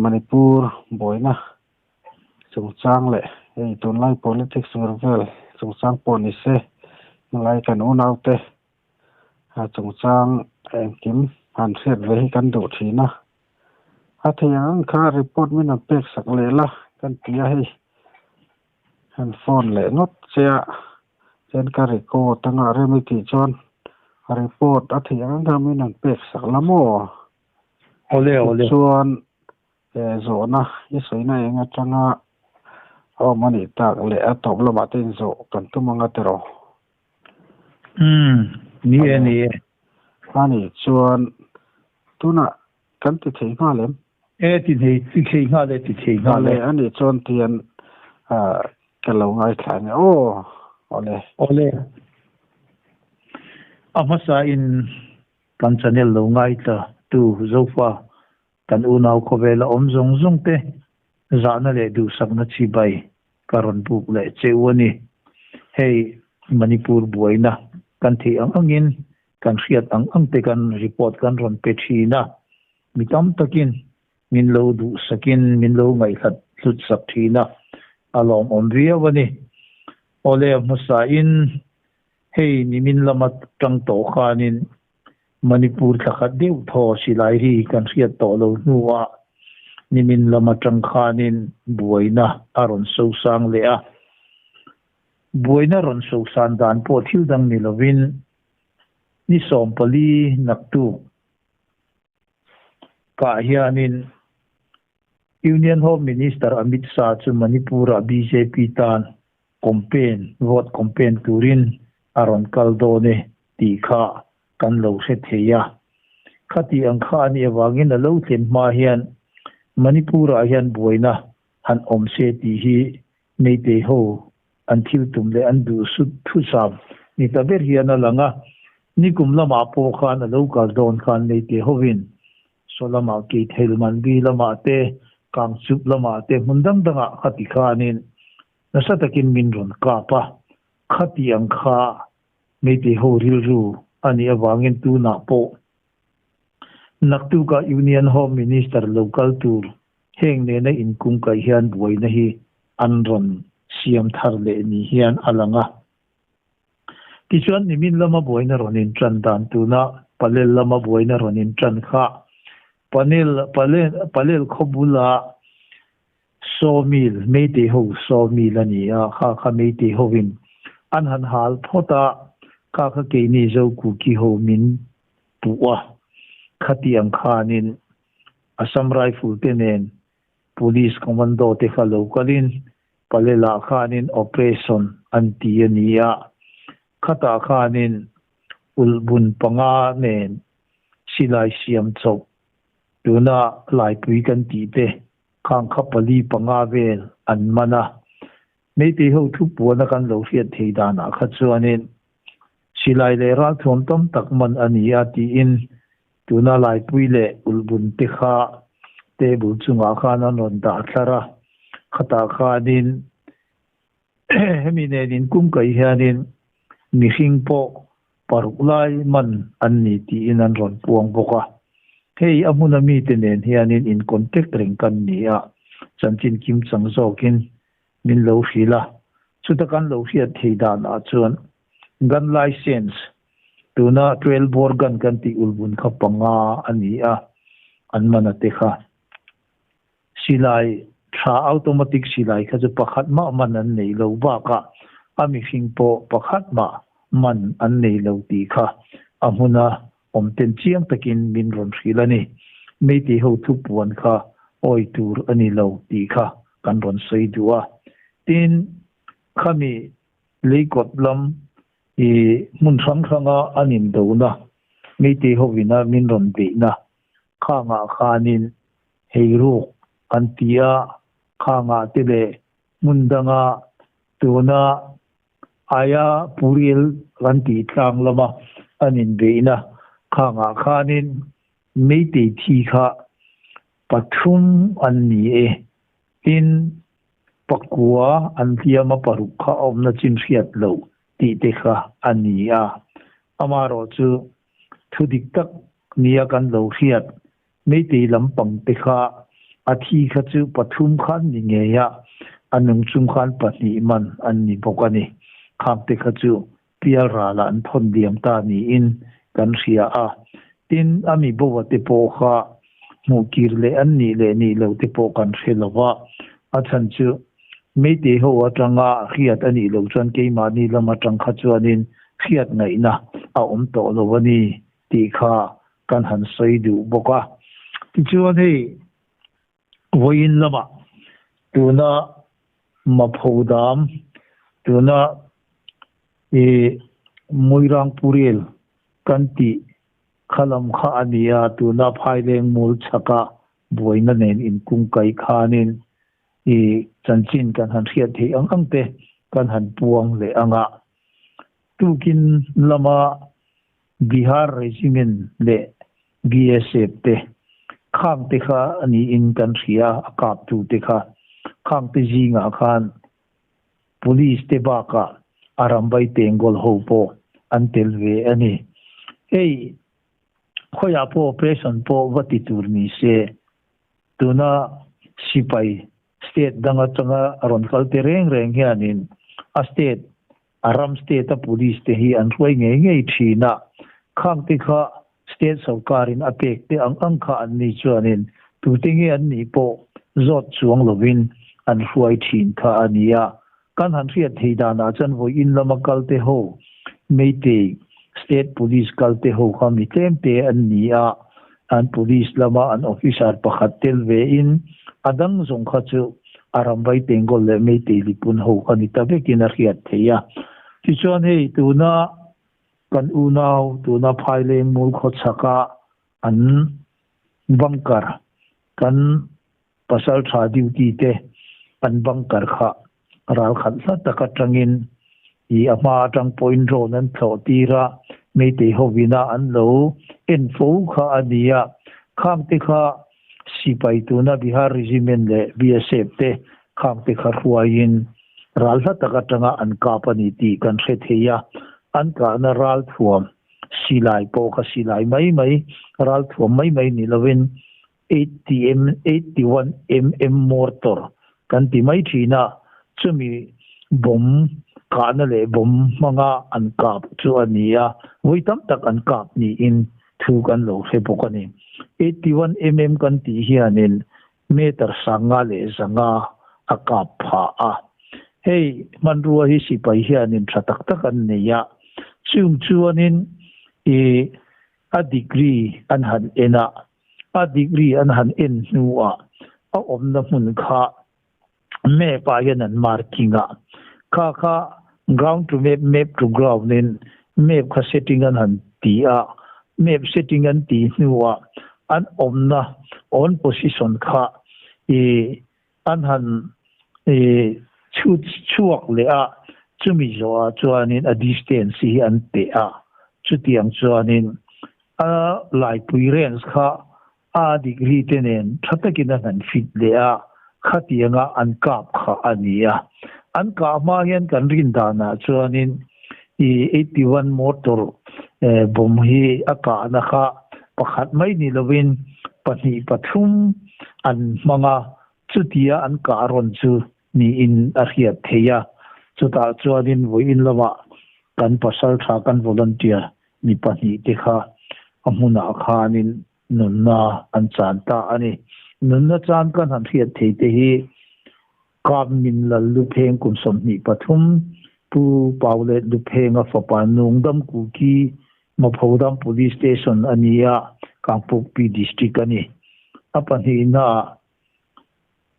Manipur buaina chungchang leh hei tunlai politics ber vel chungchang pawh ni se tunlai kan unaute chungchang engkim han hriat ve hi kan duh thin a. A thei ang ang kha report min han pek sak leh la kan ti a hei. Han phone leh ngawt che a, chuan ka record anga rem i tih chuan report a thei ang ang kha min han pek sak la maw? Awle awle. Chuan zawhna i sawina eng atanga a awm a nih tak leh a tawp lamah te inzawh kan tum anga tiraw? Umm, ni e ni e. A nih chuan tunah kan ti thei nghal em? E ti thei ti thei nghal e ti thei nghal e. Awle a nih chuan tian ka lo ngaithla ang e aw awle. Awle. A hmasa in kan channel lo ngaithla tu Zofa kan unau khawvela awm zawng zawng te zahna leh duhsakna chibai ka rawn buk leh che u a ni. Hei Manipur buaina kan theih ang angin kan hriat ang ang te kan report kan rawn pe thin a. Mi tam takin min lo duhsakin min lo ngaihhlat hlut sak thin a, a lawmawm viau a ni. Awle hmasain hei nimin lama tang tawh khanin Manipur thlakhat deuh thaw silai hi kan hriat tawh lo hnuah nimin lama tang khanin buaina a rawn sosang leh a. Buaina rawn sosan dan pawh thil dang ni lovin ni 14 naktuk Kah hianin Union Home Minister Amit Shah chu Manipur-ah bjp tan campaign, vote campaign turin a rawn kal dawn e tih kha kan lo hre thei a. Khati ang kha a nih avangin a lo thlen hma hian Manipur-ah hian buaina han awm se tih hi Meitei ho an thil tum leh an duh sut thusam ni ta ber hian a lang a. Nikum lamah pawh khan a lo kal dawn khan Meitei hovin saw lamah Keithelmanbi lamah te, Kangchup lamah te hmun dang dangah khati khanin nasa takin min rawn kap a. Khati ang kha Meitei ho rilru a nih avangin tunah pawh naktukah Union Home Minister lo kal tur Heng nena inkungkaih hian buaina hi an rawn siam thar leh ni hian a lang a. Tichuan nimin lama buaina rawn intan dan tuna Palel lama buaina rawn intan kha Panel Palel Palel khaw bula sawmil Meitei ho sawmil a ni a, kha kha Meitei hovin an han hal phawt a, kha kha keini Zokuki ho min puh a, khatiang khanin Assam Rifle te nen Police Commando te kha lo kalin Palela khanin operation an ti a ni a, khatah khanin ulhbun panga nen silai siam chawp tuna laipui kan tih te khang kha pali panga vel an man a. Meitei ho thupuana kan lo hriat thei danah kha chuanin silai leh ralthuam tam tak man a ni a tiin Tuna Laipui leh Ulhbun te kha table chungah khan an rawn dah thlar a, khatah khanin hemi nen inkumkaih hianin mihring pawh paruk lai man an ni tiin an rawn puang bawk a. Hei a hmuna mite nen hianin in contact reng kan ni a, chanchin kim chang zawkin min lo hrilh a, chuta kan lo hriat thei danah chuan Gun license, tuna 12 bore gun kan tih ulbun kha panga a ni a, an man a te kha. Silai tha automatic silai kha chu pakhat mah man an nei lo bakah a mihring pawh pakhat mah man an nei lo tih kha a hmuna awm ten chiang takin min rawn hrilh a ni. Meitei ho thupuan kha awi tur a ni lo tih kha kan rawn sawi duh a. Tin, khami Leikawt lam i hmun hrang hranga an indona, Meitei hovina min rawn beihna khangah khanin heiruk an ti a, khangah te leh hmun danga tuna aia puril kan tih tlang lama an inbeihna khangah khanin Meitei thi kha pathum an ni e. Tin, pakua an hliam a paruk kha a awmna chin hriat loh tih te kha a ni a. Amaherawh chu thu dik tak nia kan lo hriat Meitei lampang te kha A thi kha chu pathum khan ni ngei a, a nung chung khan pahnih man an ni bawk a ni. Khangte kha chu pialralah an thawn diam ta niin kan hria a. Tin, a mi boa te pawh kha hmuh kir leh an nih leh nih loh te pawh kan hre lo va. A chhan chu Meitei ho atanga hriat a nih loh chuan keimahni lam atang kha chuanin hriat ngaihna a awm tawh lo a ni tih kha kan han sawi duh bawk a. Tichuan hei vawiin lamah tuna Maphodam, tuna ih Muirangpurel kan tih kha lam kha a ni a, tuna Phaileng mul chhaka buaina nen inkungkaih khanin i chanchin kan han hriat theih ang ang te kan han puang leh ang a. Tukin lama Bihar Regiment leh BSF te khang te kha a niin kan hria a, a kaptu te kha khang te zingah khan Police te bakah a rambai tengkawl ho pawh an tel ve a ni. Hei khawiah pawh operation pawh va ti tur ni se, tuna sipai state dang atanga rawn kal te reng reng hianin a state, a ram state a police te hi an hruai ngei ngei thin a, khang te kha state sorkarin a pek te ang ang kha an ni chuanin tute nge an nih pawh zawt chuang lovin an hruai thin kha a ni a. Kan han hriat thei danah chuan vawiin lama kal te ho, Meitei State Police kal te ho kha mi tlem te an ni a, an police lama an officer pakhat tel vein a dang zawng kha chu a ramvai Tengol leh Meitei Lipun ho kha ni ta vekin a hriat theih a. Tichuan hei tuna kan unau tuna Phaileng mul khawchhaka an bunker kan Pasal tha duty te an bunker kha ral khat hla tak atangin i a hma atang pawhin drone an thlawh tir a, Meitei hovina an lo en fo kha a ni a. Khang te kha sipai tuna Bihar Regiment leh BSF te khang te kha hruaiin ral hla tak atanga an kap a ni tih kan hre thei a. An kahna ral thuam silai pawh kha silai mai mai, ral thuam mai mai ni lovin 80 81 mm mortar kan ti mai thin a, chumi bomb kahna leh bomb hmanga an kap chu a ni a, vawi tam tak an kap niin thu kan lo hre bawk a ni. 81 mm kan tih hianin meter sanga leh zanga a kap phah a, hei hmanrua hi sipai hianin tha tak tak an nei a, chung chuanin ih a degree an han en a, A degree an han en hnuah a awmna hmun kha map ah hian an marking a, kha kha ground to map, map to ground in map kha setting an han ti a, map setting an tih hnuah an awmna on position kha ih an han ih chhut chhuak leh a, chumi zawhah chuanin a distance hi an peh a, chutiang chuanin a laipui range kha a degree te nen tha takin an han fit leh a, khatianga an kap kha a ni a. An kah hma hian kan rin danah chuanin ih 81 motor bomb hi a kahna kha pakhat mai ni lovin pahnih pathum an hmang a, chutia an kah rawn chu niin a hriat theih a. Chutah chuanin vawiin lamah kan pasal tha kan volunteer mi pahnih te kha a hmunah khanin nunna an chan ta a ni. Nunna chan kan han hriat theih te hi Kap Min Lal Lupheng kum 23, Pu Paulet Luphenga fapa Nungdam Kuki, Maphodam Police Station a ni a, Kangpokpi District a ni. A pahnihnaah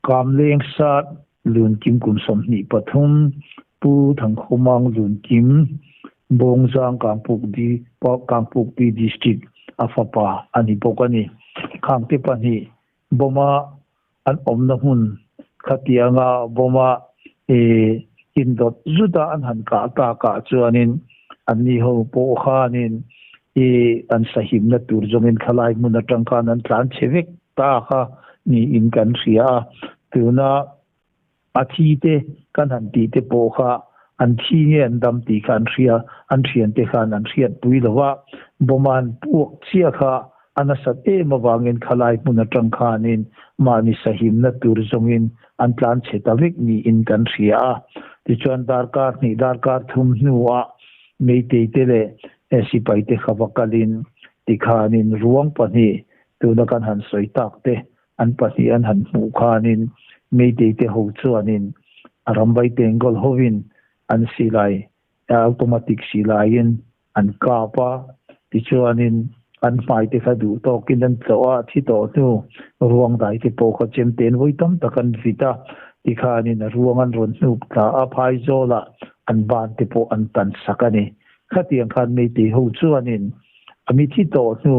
Kamleng Sat Lunkim kum 23, Pu Thangkhawmang Lunkim, Bawngzang Kangpokpi District a fapa a ni bawk a ni. Khangte pahnih Bawma an awmna hmun khatianga bawma indawt zuta an han kah takah chuanin anni ho pawh khanin an sahimna tur zawngin thlalai hmun atang khan an tlan chhe vek ta kha niin kan hria a. Tuna A thi te kan han tih te pawh kha an thi nge an dam tih kha an hria, an thiante khan an hriatpui lo a, bawm a han puak chiah kha A nasat em avangin khalai hmun atang khanin mahni sahimna tur zawngin an tlan chhe ta vek niin kan hria a. Tichuan darkar hnih darkar thum hnuah Meitei te leh sipai te kha va kalin tikhanin ruang pahnih tuna kan han sawi tak te an pahnih an han hmuh khanin Meitei te ho chuanin a rambai tengkawl hovin an silai automatic silaiin an kap a, tichuanin an hmai te kha duh tawkin an tlawh a, thi tawh hnu ruang dai te pawh kha chem ten vawi tam tak an vit a, tikhanin a ruang an rawn hnuk thla a, phaizawlah an ban te pawh an tan sak a ni. Khatiang khan Meitei ho chuanin a mi thi tawh hnu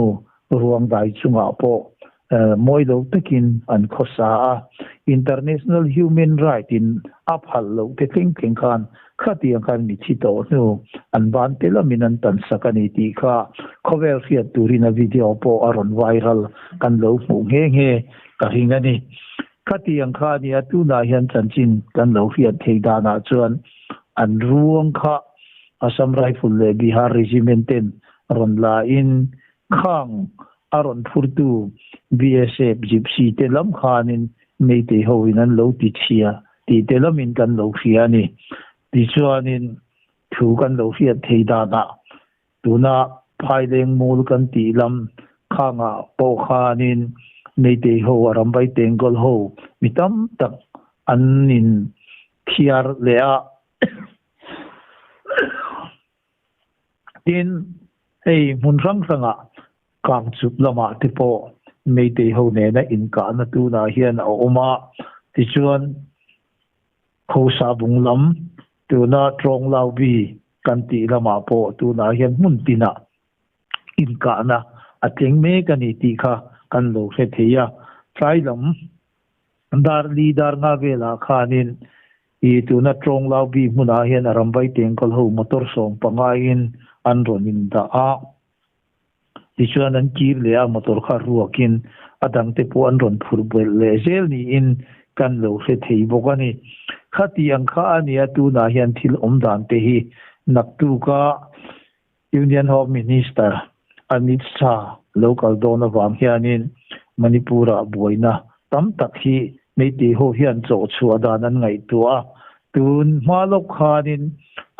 ruang dai chungah pawh Mawi lo takin an khawsa a, International Human Right in a phal loh te thleng thleng khan khatiang khan mi thi tawh hnu an ban te lamin an tan sak a ni tih kha khawvel hriat turin a video pawh a rawn viral kan lo hmuh nghe nghe ka ring a ni. Khatiang kha a nia tunah hian chanchin kan lo hriat theih danah chuan an ruang kha Assam Rifle leh Bihar Regiment ten rawn la in Khang a rawn phurtu BSF Gypsy te lam khanin Meitei hoin an lo ti chhia tih te lamin kan lo hria a ni. Tichuanin thu kan lo hriat thei danah tuna Phaileng Mall kan tih lam khangah pawh khanin Meitei ho a rambai tengkawl ho mi tam tak an in thiar leh a. Tin, hei hmun hrang hrangah Kangchup lamah te pawh Meitei ho nena inkahna tunah hian a awm a, tichuan Khosa bung lam tuna Tlawnglau-bi kan tih lamah pawh tunah hian hmun tinah inkahna a thleng mek a ni tih kha kan lo hre thei a. Tlai lam dar li dar nga velah khanin I tuna Tlawnglau bi hmunah hian a ramvai tengkawl ho motor 15 in an rawn in dah a, tichuan an kir leh a motor kha ruakin a dangte pawh an rawn phur belh leh zel niin kan lo hre thei bawk a ni. Khati ang kha a nia tunah hian thil awm dan te hi naktuka Union Home Minister Amit Shah lo kal dawn avang hianin Manipur-ah buaina tam tak hi Meitei ho hian chawh chhuah dan an ngaihtuah a. Tun hma lawk khanin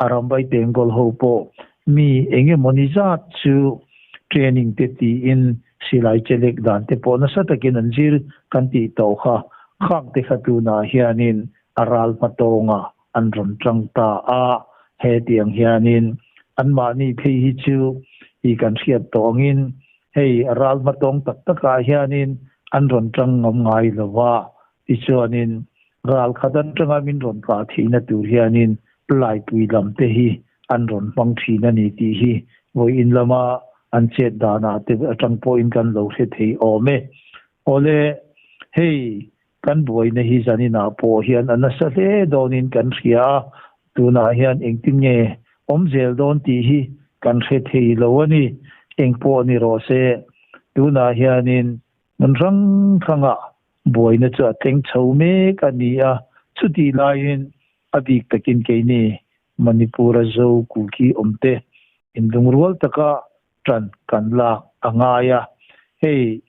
a ramvai tengkawl ho pawh mi eng emawni zat chu training te tiin silai chelek dan te pawh nasa takin an zir kan tih tawh kha. Khang te kha tunah hianin a ral hma tawnga an rawn tang ta a, hetiang hianin anmahni phei hi chu i kan hriat tawh angin hei ral hmatawng tak takah hianin an rawn tang ngam ngai lo va, tichuanin ral khat atanga min rawn kah theihna tur hianin laipui lam te hi an rawn hmang thin a ni tih hi vawiin lama an chet danah te atang pawhin kan lo hre thei awm e. Awle, hei Kan buaina hi zaninah pawh hian a nasa hle dawnin kan hria a, tunah hian engtin nge awm zel dawn tih hi kan hre thei lo a ni. Eng pawh ni rawh se, tunah hianin hmun hrang hrangah buaina chu a thleng chho mek a ni a, chutih laiin a bik takin keini Manipur-a Zo Kuki awmte inlungrual taka ṭan kan lak a ngai a, hei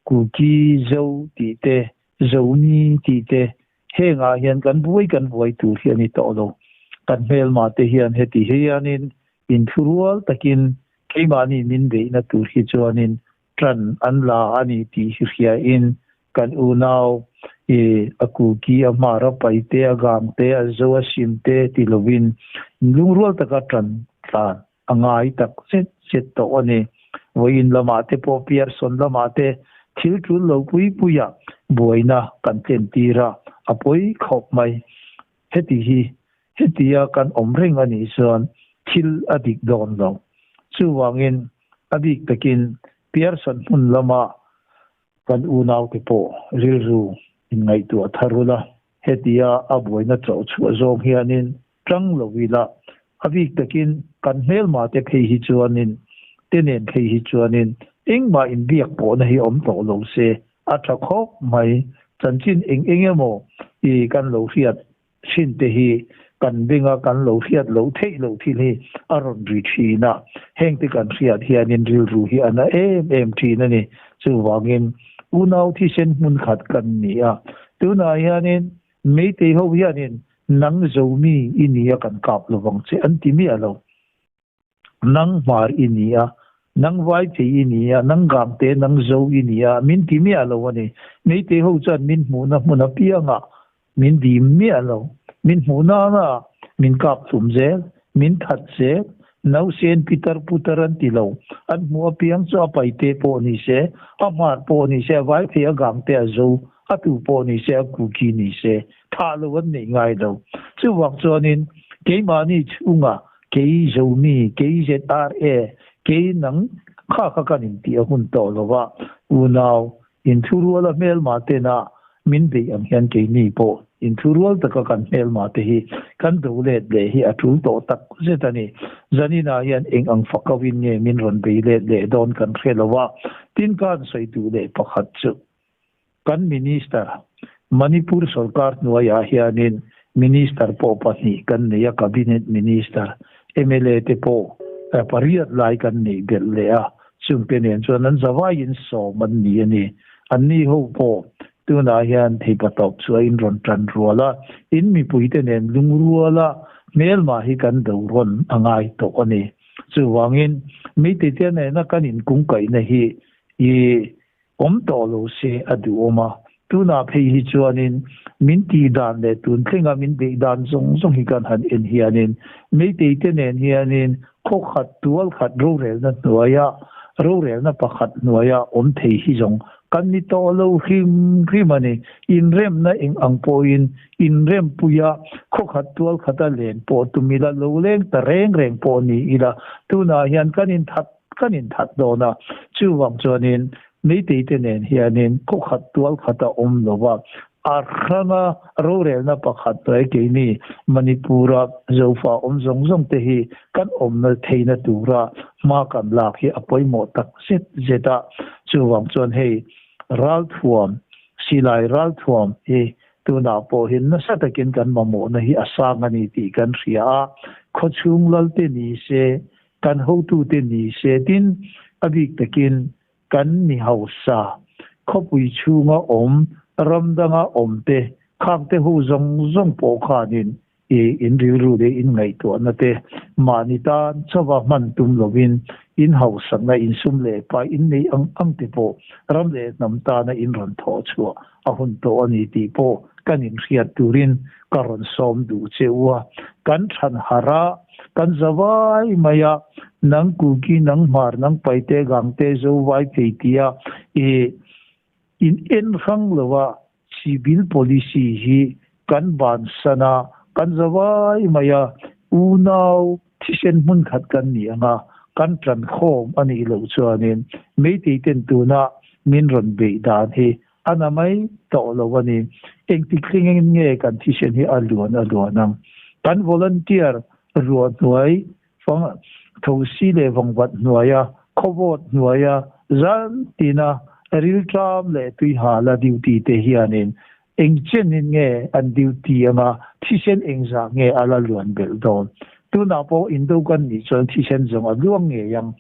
Kuki Zo tih te, Zomi tih te, hengah hian kan buai kan buai tur hi a ni tawh lo. Kan hmelma te hian heti hianin inthurual takin keimahni min beihna tur hi chuanin ṭan an la a ni tih hi hriain kan unau i a Kuki, a Hmar, a Paite, a Gangte, a Zo, a Simte ti lovin lungrual taka ṭan tlan a ngai tak zet zet tawh a ni. Vawiin lamah te pawh Pearson lamah te thil tul lo pui puia buaina kan tlen tir a, a pawi khawp mai. Heti hi hetia kan awm reng a nih chuan thil a dik dawn lo. Chuvangin a bik takin Pearson hmun lama kan unaute pawh rilru inngaihtuah thar ula, hetia a buaina chawh chhuah zawng hianin Tang lo ila, a bik takin kan hmelma te phei hi chuanin, te nen phei hi chuanin engmah inbiak pawhna hi awm tawh lo se a tha khawp mai. Chanchin eng eng emaw i kan lo hriat thin te hi kan benga kan lo hriat loh theih loh thil hi a rawn ri thin a, heng te kan hriat hianin rilru hi a na em em thin a ni. Chuvangin unau thisen hmun khat kan ni a, tunah hianin Meitei ho hianin nang Zomi i ni a kan kap lovang che an ti miah lo. Nang Hmar i ni a, nang Vaiphei i ni a, nang Gangte, nang Zo i ni a, min ti miah lo a ni. Meitei ho chuan min hmuhna hmun apiangah min dim miah lo. Min hmuh nana min kap hlum zel, min that zel. Nausen pitar putar an ti lo. An hmuh apiang chu a paite pawh ni se, a Hmar pawh ni se, a Vaiphei, a Gangte, a Zo, a tu pawh ni se, a Kuki ni se, thah lo an neih ngai lo. Chuvang chuanin keimahni chhungah Kei Zomi, kei ZRA, kei nang kha kha kan intih a hun tawh lo va, unau, inthuruala hmelma tena min beih ang hian keini pawh inthurual taka kan hmelma te hi kan do let leh hi a tul tawh tak zet a ni. Zaninah hian eng ang fakauin nge min rawn bei let leh dawn kan hre lo va, tin khan sawi duh leh pakhat chu. Kan Minister, Manipur sorkar hnuaiah hianin Minister pawh pahnih kan nei a, Cabinet Minister, mla te pawh pariat lai kan neih belh leh a, chungte nen chuan an zavaiin sawm an ni a ni. Anni ho pawh tunah hian theipatawp chu a inrawn tan rual a, in mipuite nen lungruala hmelmah hi kan do rawn a ngai tawh a ni. Chuvangin, Meitei-te nena kan inkungkaihna hi i Awm tawh lo se a duhawm a, tunah phei hi chuanin min tih dan leh tun thlenga min beih dan zawng zawng hi kan han en hianin Meitei te nen hianin khaw khat tual khat rorelna hnuaia rorelna pakhat hnuaia awm thei hi zawng kan ni tawh lo hrim hrim a ni. Inremna eng ang pawhin inrempuia khaw khat tual khata len pawh tum ila lo leng ta reng reng pawh ni ila tunah hian kan inthat Kan inthat dawn a, chuvang chuanin Meitei te nen hianin khaw khat tual khat a awm lo va, a hranga rorelna pakhat hnuai keini Manipur-a Zofa awm zawng zawng te hi kan awmna theihna tura hma kan lak hi a pawimawh tak zet zet a, chuvang chuan hei ralthuam, silai ralthuam hi tunah pawh hian nasa takin kan mamawhna hi a sang a ni tih kan hria a, khawchhung lalte ni se Kan hotute ni se tin, a bik takin kan mi hausa, khawpui chhunga awm, ram danga awmte, khangte ho zawng zawng pawh khanin i in rilru leh in ngaihtuahna te mahni tan chauha hman tum lovin in hausakna, in sum leh pai, in neih ang ang te pawh ram leh hnam tana in rawn thawh chhuah a hun tawh a ni tih pawh kan inhriat turin ka rawn sawm duh che u a. Kan than harh a, kan za vai mai a, nang Kuki, nang Hmar, nang Paite, Gangte, Zo, Vai phei tia i in en hrang lo a, Civil Policy hi kan bansan a, kan za vai mai a, unau thisen hmun khat kan ni ang a, kan tan khawm a nih loh chuanin Meitei ten tuna min rawn beih dan hi a na mai tawh lo a ni. Engtik thlengin nge kan thisen hi a luan a luan ang? Kan volunteer ruah hnuai fang thosi leh vawngvat hnuaia khawvawt hnuaia zan tina rilṭam leh tuihala duty te hianin Eng chenin nge an duty anga thisen engzah nge a la luan belh dawn? Tunah pawh indo kan nih chuan thisen zawng a luang ngei ang.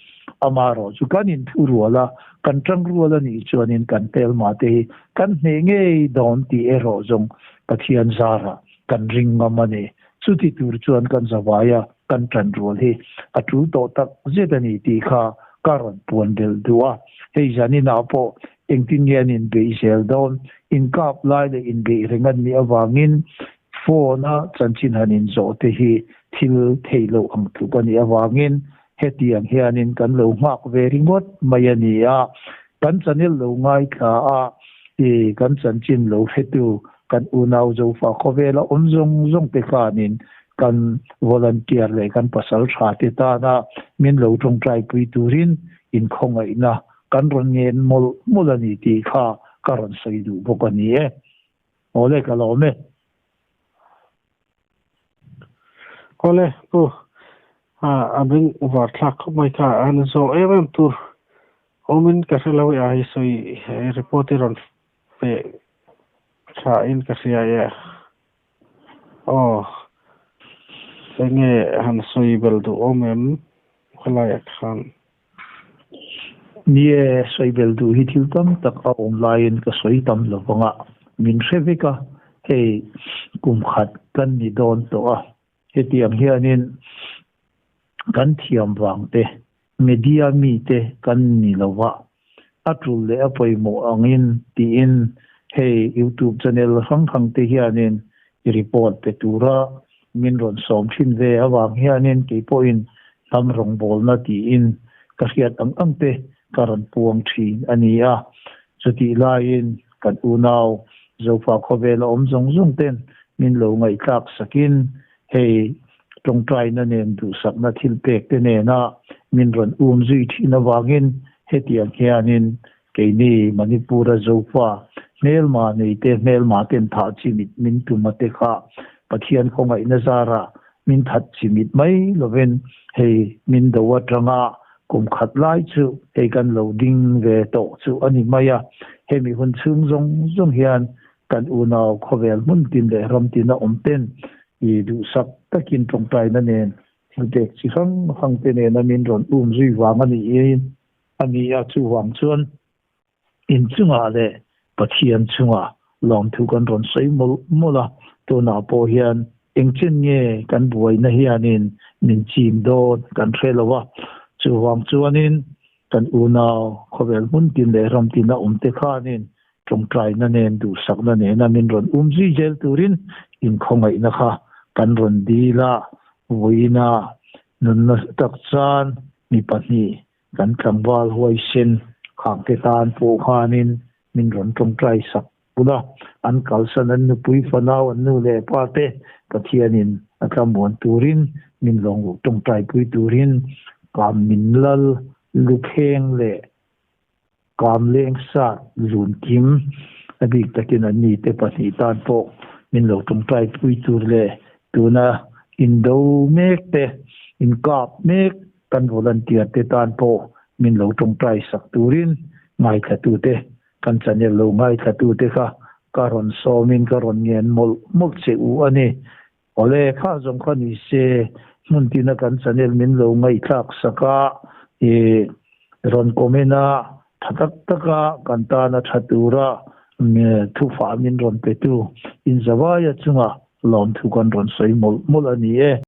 Amaherawh chu kan inthu rual a, kan tang rual a nih chuanin kan hmelma te hi kan hneh ngei dawn tih erawh zawng Pathian zarah kan ring ngam a ni. Chuti tur chuan kan zavai a, kan tan rual hi a tul tawh tak zet a ni tih kha ka rawn puan belh duh a. Hei zaninah pawh Engtin nge an inbeih zel dawn? Inkap lai leh inbeih reng an nih avangin phone-a chanchin han inzawh te hi thil theih loh ang tluk a nih avangin hetiang hianin kan lo nghak ve ringawt mai a ni a. Kan channel lo ngaithla a, i kan chanchin lo hretu kan unau Zofa khawvela awm zawng zawng te khanin kan volunteer leh kan pasal tha te tana min lo tawngtaipui turin inkhawngaihna Kan rawn ngen mawlh mawlh a ni tih kha ka rawn sawi duh bawk a ni e. Awle ka lawm e. Awle pu a beng var thlak khawp mai kha a na zawh em em tur awmin ka hre lo e a hi sawi report i rawn pe tha in ka hria e. Aw, enge han sawi bel duh awm em khawlaiah khan? Ni e, sawi bel duh hi thil tam tak a awm laiin ka sawi tam lo vang a, min hre vek a, hei kum khat kan ni dawn tawh a, hetiang hianin kan thiam vang te, media mite kan ni lo va, a tul leh a pawimawh angin tiin hei youtube channel hrang hrang te hianin report pe tura min rawn sawm thin ve avang hianin kei pawhin hnam rawngbawlna tiin ka hriat ang ang te ka rawn puang thin a ni a. Chutih laiin kan unau Zofa khawvela awm zawng zawng ten min lo ngaihthlak sakin hei tawngtaina nen duhsakna thil pek te nena min rawn um zui thin avangin hetiang hianin keini Manipur-a Zofa hmelma neite hmelma ten thah chimit min tum a te kha Pathian khawngaihna zarah min that chimit mai lovin hei min do atanga kum khat lai chu hei kan lo ding ve tawh chu a ni mai a. Hemi hun chhung zawng zawng hian kan unau khawvel hmun tin leh ram tina awm ten i duhsak takin tawngtaina nen thil pek chi hrang hrang te nena min rawn um zui vang a niin a ni a, chuvang chuan inchungah leh Pathian chungah lawmthu kan rawn sawi mawlh mawlh a, tunah pawh hian engchen nge kan buaina hianin min chim dawn kan hre lo a, chuvang chuanin kan unau khawvel hmun tin leh ram tina awm te khanin tawngtaina nen duhsakna nena min rawn um zui zel turin inkhawngaihna kha kan rawn dil a, vawiina nunna tak chuan mi pahnih kan tlangval huaisen khangte tan pawh khanin min rawn tawngtai sak bul a, an kalsan an nupui fanau an nu leh pa te Pathianin a tlamuan turin min lawng tawngtaipui turin kam min lal lukheng leh Kam leng sat zun kim a bik takin an ni te pahnih tan pawh min lo tawngtai pui tur leh tuna indo mek te, inkap mek kan volunteer te tan pawh min lo tawngtai sak turin ngaithlatute kan channel lo ngaithlatute kha ka rawn sawmin ka rawn ngen mawlh mawlh che u a ni. Awle, kha zawng kha ni se, hmun tina kan channel min lo ngaihthlak sak a, i rawn comment a, tha tak taka kan tana tha tura thufah min rawn petu inzavaia chunga lawmthu kan rawn sawi mawlh mawlh a ni e.